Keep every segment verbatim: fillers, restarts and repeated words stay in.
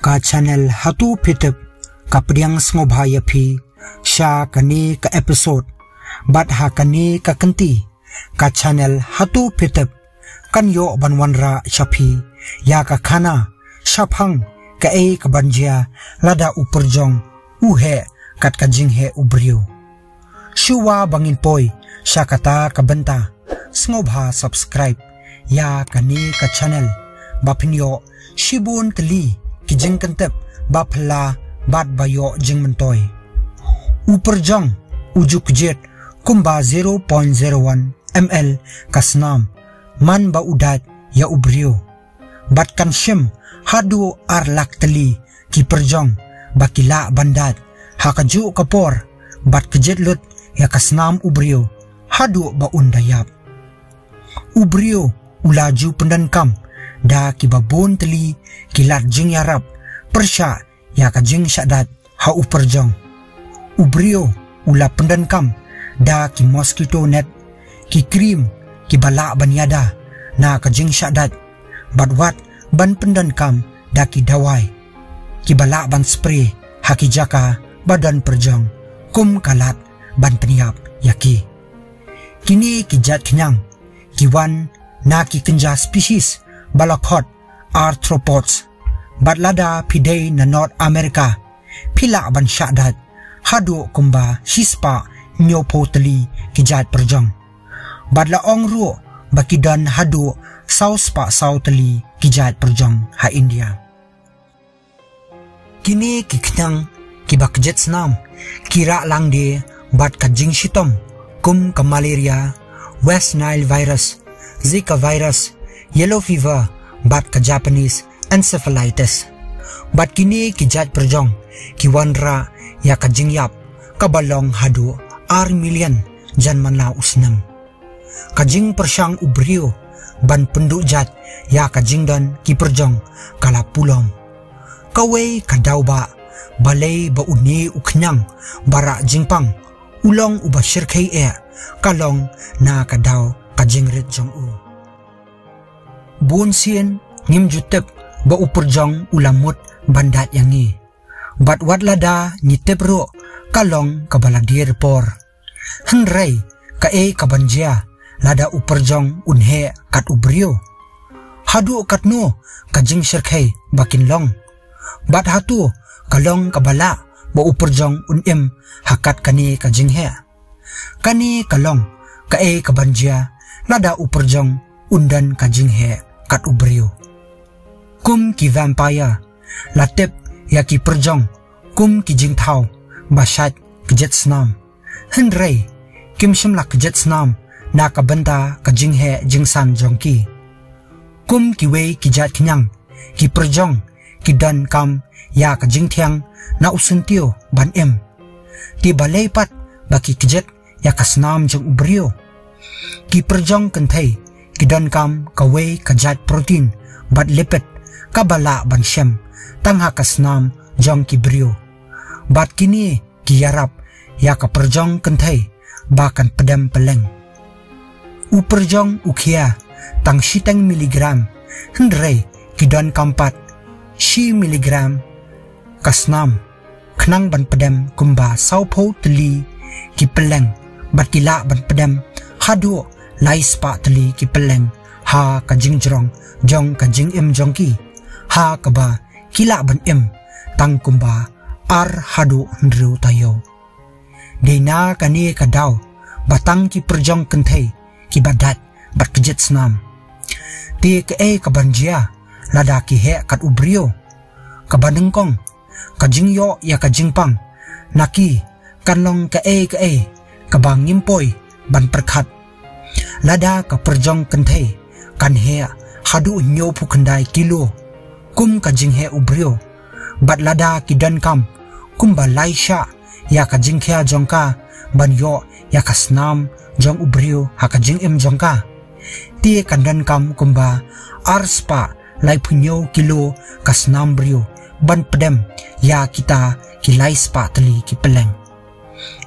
Ka channel Hato Phi Tip ka pdiang sngewbha ïa phi sha kane ka episode. Bad ha kane ka kynti, ka channel Hato Phi Tip kan ïoh ban wanrah sha phi ïa ka khana shaphang kaei kaban jia lada u pyrjong u heh kat ka jingheh u briew. Shuwa ba ngin poi sha kata ka bynta, sngewbha subscribe ïa kane ka channel ba phin ïoh shibun tylli ki jingkyntip ba phylla bad ba ïoh jingmyntoi. U pyrjong u ju kjit kumba zero point zero one M L ka snam man ba u dait ïa u briew. Bad kan shim haduh ar lak tylli ki pyrjong ba ki lah ban dait ha kajuh ka por bad kjit lut ïa ka snam u briew haduh ba un da ïap. U briew u la ju pyndonkam da kiba bun tylli ki lad jingïarap pyrshah ïa ka jingshah dait ha u pyrjong. U briew u la pyndonkam da ki mosquito net, ki cream kiba lah ban ïada na ka jingshah dait, bad wat ban pyndonkam da ki dawai kiba lah ban spray ha ki jaka ba don pyrjong kum ka lad ban pynïap ïa ki. Kine ki jait khñiang ki wan na ki kynja species ba la khot arthropods. Bad lada phi dei na North America, phi lah ban shah dait haduh kumba shispah hynñiewphew tylli ki jait pyrjong. Bad la ong ruh ba ki don haduh saw spah saw tylli ki jait pyrjong ha India. Kine ki khñiang kiba kjit snam ki rah lang de bad ka jingshitom kum ka malaria, West Nile virus, Zika virus, yellow fever bad ka Japanese encephalitis. Bad kine ki jait pyrjong ki wanrah ïa ka jingïap kaba long haduh ar million jan man la u snem. Ka jingpyrshang u briew ban pynduh jait ïa ka jingdon ki pyrjong ka la pulom. Kawei ka daw ba balei ba une u khñiang ba rah jingpang u long uba shyrkhei eh ka long na ka daw ka jingrit jong u. Bun sien ngim ju tip ba u pyrjong u la mut ban dait ïa ngi. Bad wat lada ngi tip ruh ka long kaba la dier por. Hynrei kaei kaban jia lada u pyrjong un heh kat u briew? Haduh katno ka jingshyrkhei ba kin long? Bad hato ka long kaba lah ba u pyrjong un im ha kat kane ka jingheh? Kane ka long kaei kaban jia lada u pyrjong un don ka jingheh kat u briew? Kum ki vampire la tip ïa ki pyrjong kum ki jingthaw ba shait kjit snam. Hynrei kim shym la kjit snam na ka bynta ka jingheh jingsan jong ki. Kum kiwei ki jait khñiang, ki pyrjong ki donkam ïa ka jingthiang na u syntiew ban im. Te balei pat ba ki kjit ïa ka snam jong u briew? Ki pyrjong kynthei ki donkam kawei ka jait protein bad lipid kaba lah ban shem tang ha ka snam jong ki briew. Bad kine ki ïarap ïa ka pyrjong kynthei ba kan pdem pylleng. U pyrjong u khia tang shiteng miligram, hynrei ki donkam pat shi miligram ka snam khnang ban pdem kumba sawphew tylli ki pylleng, bad ki lah ban pdem haduh lai spah tylli ki pylleng ha ka jingjrong jong ka jingim jong ki, ha kaba ki lah ban im tang kumba ar haduh hynriew taïew. Dei na kane ka daw ba tang ki pyrjong kynthei kiba dait bad kjit snam. Te kaei kaban jia lada ki heh kat u briew? Kaba nyngkong, ka jingïoh ïa ka jingpang na ki kan long kaei kaei kaba ngim poi ban pyrkhat. Lada ka pyrjong kynthei kan heh haduh hynñiewphew khyndai kilo kum ka jingheh u briew, bad lada ki donkam kumba lai shah ïa ka jingkhia jong ka ban ïoh ïa ka snam jong u briew ha ka jingim jong ka, te kan donkam kumba ar spah laiphew hynñiew kilo ka snam briew ban pdem ïa kita ki lai spah tylli ki pylleng.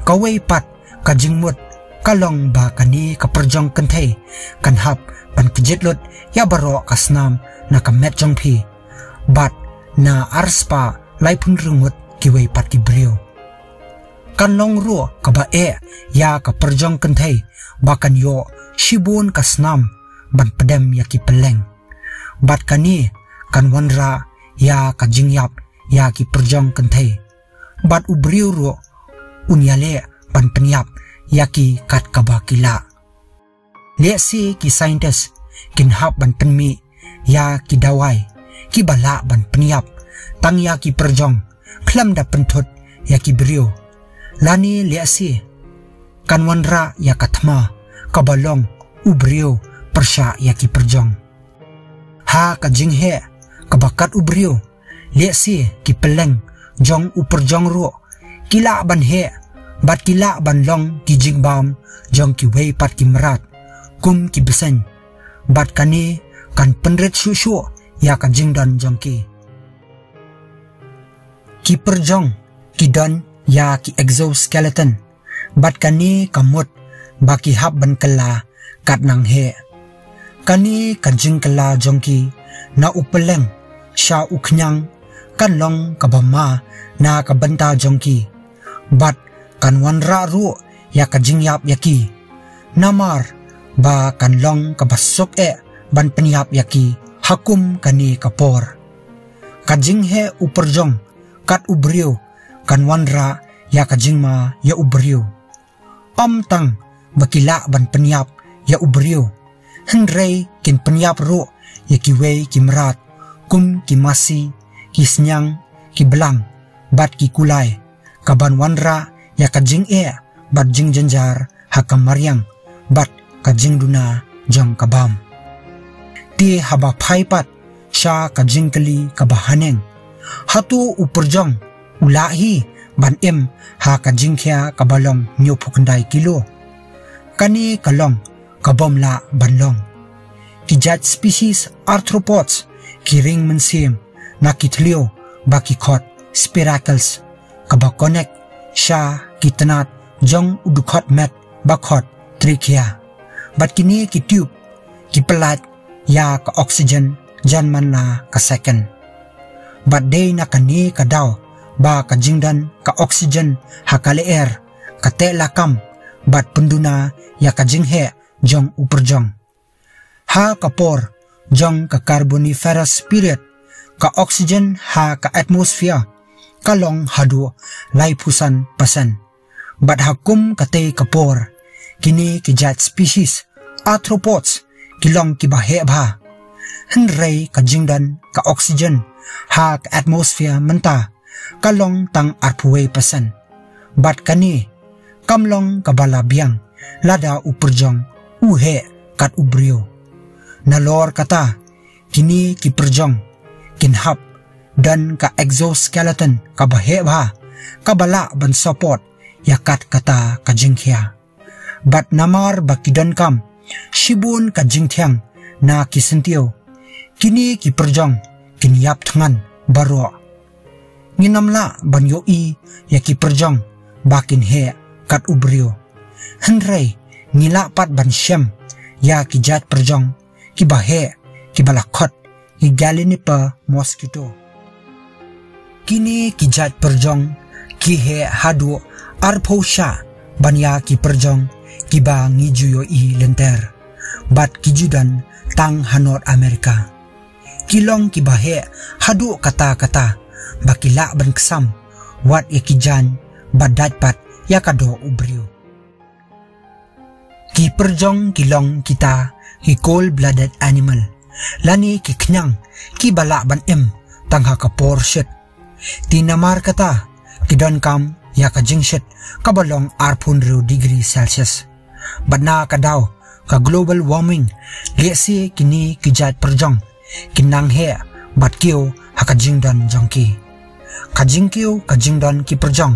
Kawei pat ka jingmut ka long ba kane ka pyrjong kynthei kan hap ban kjit lut ïa baroh ka snam na ka met jong phi. Bad na ar spah laiphew hynriew ngut kiwei pat ki briew. Kan long ruh kaba eh ïa ka pyrjong kynthei ba kan ïoh shibun ka snam ban pdem ïa ki pylleng. Bad kane kan wanrah ïa ka jingïap ïa ki pyrjong kynthei. Bad u briew ruh un ïaleh ban pynïap ïa ki kat kaba ki lah. Lehse ki scientist kin hap ban pynmih ïa ki dawai kiba lah ban pynïap tang ïa ki pyrjong khlem da pynthut ïa ki briew. Lane lehse kan wanrah ïa ka thma kaba long u briew pyrshah ïa ki pyrjong. Ha ka jingheh kaba kat u briew, lehse ki pylleng jong u pyrjong ruh ki lah ban heh bad ki lah ban long ki jingbam jong kiwei pat ki mrad kum ki bseiñ. Bad kane kan pynrit shuh shuh ïa ka jingdon jong ki. Ki pyrjong ki don ïa ki exoskeleton bad kane ka mut ba ki hap ban kylla kat nang heh. Kane ka jingkylla jong ki na u pylleng sha u khñiang kan long kaba ma na ka bynta jong ki. Bad kan wanrah ruh ïa ka jingïap ïa ki. Namar ba kan long kaba suk eh ban pynïap ïa ki ha kum kane ka por. Ka jingheh u pyrjong kat u briew kan wanrah ïa ka jingma ïa u briew. Ym tang ba ki lah ban pynïap ïa u briew, hynrei kin pynïap ruh ïa kiwei ki mrad kum ki masi, ki sniang, ki blang bad ki kulai, kaban wanrah ïa ka jingeh bad jingjynjar ha ka mariang bad ka jingduna jong ka bam. Te haba phai pat sha ka jingkylli kaba haneng, hato u pyrjong u lah hi ban im ha ka jingkhia kaba long hynñiewphew khyndai kilo? Kane ka long kabym lah ban long. Ki jait species arthropods ki ring mynsiem na ki thliew ba ki khot spiracles, kaba connect sha ki tnat jong u dkhot met ba khot trachea. Bad kine ki tube ki pyllait ïa ka oxygen jan man la ka second. Bad dei na kane ka daw ba ka jingdon ka oxygen ha ka lyer ka teh lakam bad pynduna ïa ka jingheh jong u pyrjong. Ha ka por jong ka Carboniferous period, ka oxygen ha ka atmosphere ka long haduh laiphew san percent. Bad ha kum katei ka por, kine ki jait species arthropods ki long kiba heh bha. Hynrei ka jingdon ka oxygen ha ka atmosphere mynta ka long tang arphew wei percent. Bad kane kam long kaba la biang lada u pyrjong u heh kat u briew. Nalor kata, kine ki pyrjong kin hap don ka exoskeleton kaba heh bha, kaba lah ban support ïa kat kata ka jingkhia. Bad namar ba ki donkam shibun ka jingthiang na ki syntiew, kine ki pyrjong kin ïap thngan baroh. Ngin ym lah ban ïohi ïa ki pyrjong ba kin heh kat u briew. Hynrei ngi lah pat ban shem ïa ki jait pyrjong kiba heh, kiba la khot ki gallinaper mosquito. Kine ki jait pyrjong ki heh haduh arphew shah ban ïa ki pyrjong kiba ngi ju ïohi lynter. Bad ki ju don tang ha North America. Ki long kiba heh haduh katta katta ba ki lah ban ksam wat ïa ki jaiñ bad dait pat ïa ka doh u briew. Ki pyrjong ki long kita ki cold-blooded animal, lane ki khñiang kiba lah ban im tang ha ka por shit. Te namar kata, ki donkam ïa ka jingshit kaba long arphew hynriew degree Celsius. Bad na ka daw ka global warming, lehse kine ki jait pyrjong kin nang heh bad kiew ha ka jingdon jong ki. Ka jingkiew ka jingdon ki pyrjong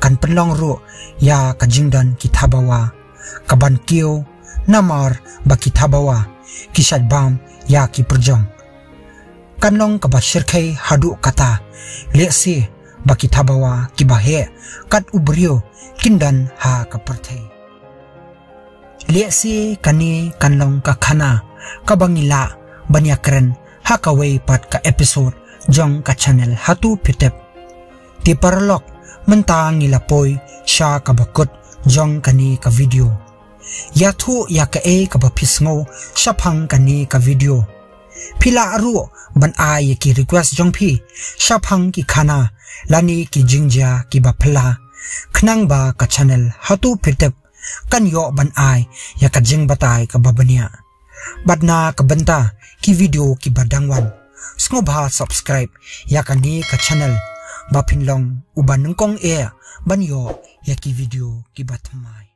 kan pynlong ruh ïa ka jingdon ki thabawa kaban kiew, namar ba ki thabawa ki shait bam ïa ki pyrjong. Kan long kaba shyrkhei haduh katta lehse ba ki thabawa kiba heh kat u briew kin don ha ka pyrthei. Lehse kane kan long ka khana kaba ngi lah ban ïakren ha kawei pat ka episode jong ka channel Hatu Phi Tip. Te paralok, mynta ngi la poi sha kaba kut jong kane ka video. Ïathuh ïa kaei kaba phi sngew shaphang kane ka video. Phi lah ruh ban ai ïa ki request jong phi shaphang ki khana lane ki jingjia kiba phylla, khnang ba ka channel Hatu Phi Tip kan ïoh ban ai ïa ka jingbatai kaba bniah. Bad na ka bynta ki video kiba dang wan, sngewbha subscribe ïa kane ka channel ba phin long uba nyngkong eh ban ïoh ïa ki video kiba thymmai.